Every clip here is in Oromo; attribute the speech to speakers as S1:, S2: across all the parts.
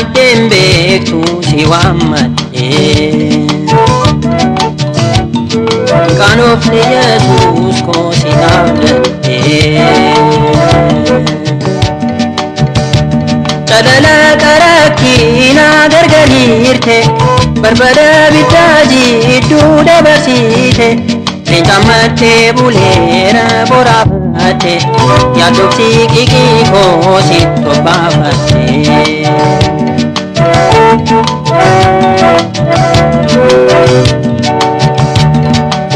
S1: diddeen beektu si waammadhe. Qaanofni Yesuus koo si abdadhe. Calala karakkiina gargariirte barbada bittaa jidduu dabarsite. Leenca mattee buleera boraafatte yaaddofsi qiqii koo si tobbaafatte.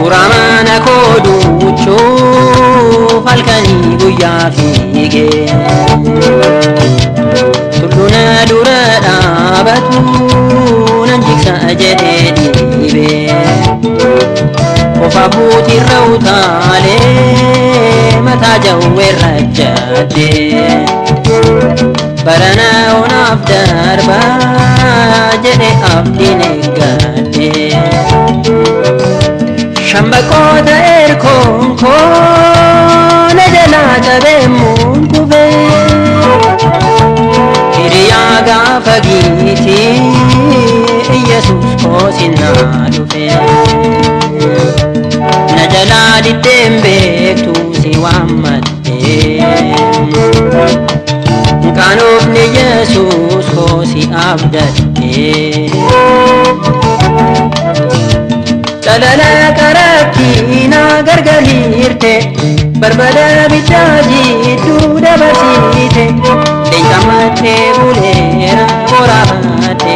S1: Uraamaana koo duuchuuf halkanii guyyaa fiigee. Tulluna dura dhaabatu nan jigsa jedhee dhiibee. Qofa buutirra utaalee mataa jawweerra jaaddee. Barana onaaf darba jedhe abdiin eeggadhee. Shambaqoota erkoon koo na jalaa qabeemmuun kufee. Hiriyaa gaafa giitii Yesuus koo sinnaa dhufee. Na jalaa diddeen beektu si waammadhe. Qaanofni Yesuus koo si abdadhe. Calala karakkiina gargariirte barbada bittaa jidduu dabarsite. Leenca mattee buleera boraafatte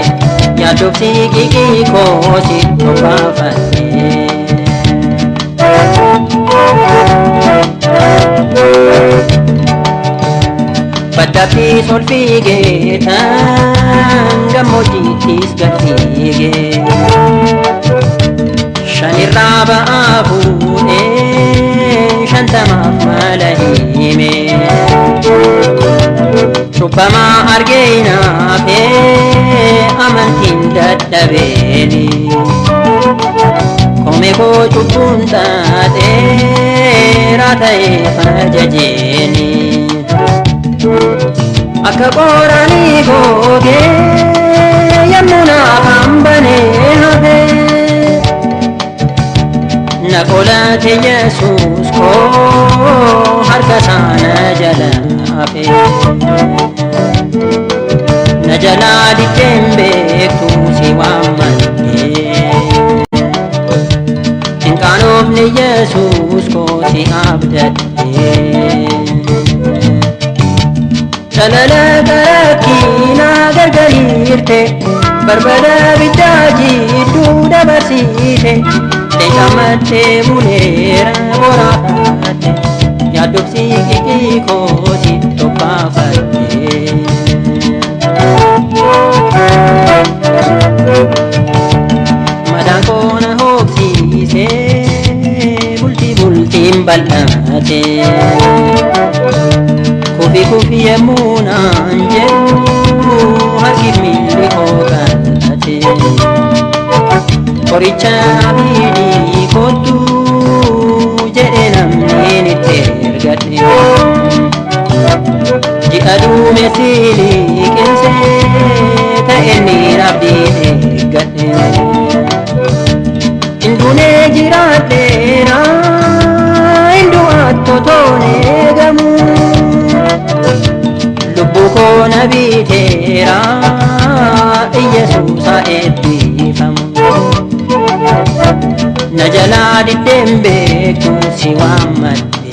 S1: yaaddofsi qiqii koo si tobbaafatte. Baddaattis ol fiigee tan gammoojjiittis gad fiigee. Shanirraa ba'aa fuudhee shantamaaf mala himee. Cubbamaa argee hinaafee amantiin dadhabeeni. Kome koo cubbuun xaaxeeraa ta'ee fajajeeni. Akka qoraanii googee yemmuu naaf hambanee hafee. Na qolate Yesuus koo harka isaa na jala hafe. Na jalaa diddeen beektu si waammadhe. Hin qaanofne Yesuus koo si abdadhe. Calala karakkiina gargariirte barbada bittaa jidduu dabarsite. Leenca mattee buleera boraafatte yaaddofsi qiqii koo si tobbaafatte. Madaan koo na hooqsiisee bultii bultiin bal'aate. Kufi kufi yemmuu naan jedhu harki miilli koo qal'ate. Qoricha abidii kottu jedhe namni itti ergadhe. Ji'a duumessi liqimsee ta'e inni abdiin eeggadhe. Hinduunee jiraadheera hindu'aatti otoon eegamu. Lubbuu koo na biteera Yesuusa eebbifamu. Na jalaa diddeen beektu si waammadhe.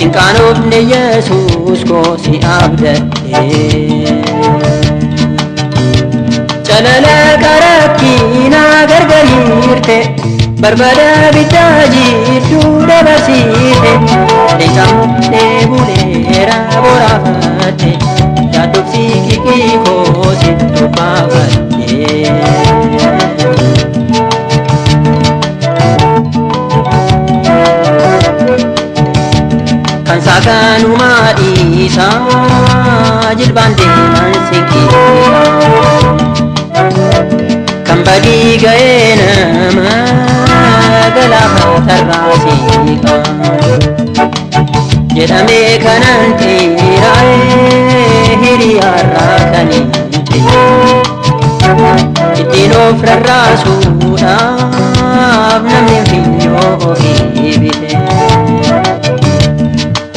S1: Hin qaanofne Yesuus koo si abdadhe. Calala karakkiina gargariirte barbada bittaa jidduu dabarsite. Leenca muttee buleera boraafatte yaaddofsi qiqii koo si tobbaafatte. Kan saakanumaa dhiisaa jilbaan deeman sinqiisa. Kan badii ga'ee nama galaafatarraa siiqa. Jedhamee kanan xiiraa'ee hiriyaarraa Of rarraasuudhaaf namni finyoo ofii bite.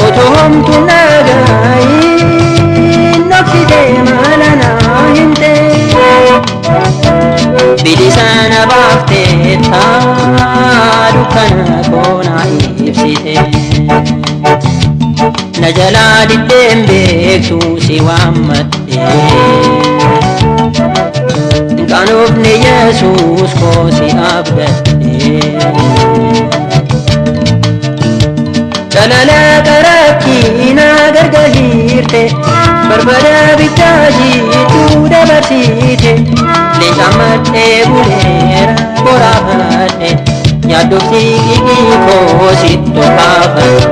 S1: Otoo homtuu nagaayin dhoksitee mala naa himte. Bilisa na baaftee taa dukkana koo naa ibsite. Na jalaa diddeen beektu si waammadhe. Qaanofne Yesuus koo si abdadhe. Calala karakkiina gargahiirte, barbada bittaa jiituu dabarsite. Leenca madhee buleera boraafadhe, yaaddofti qiqii koo sittu kaafadhe.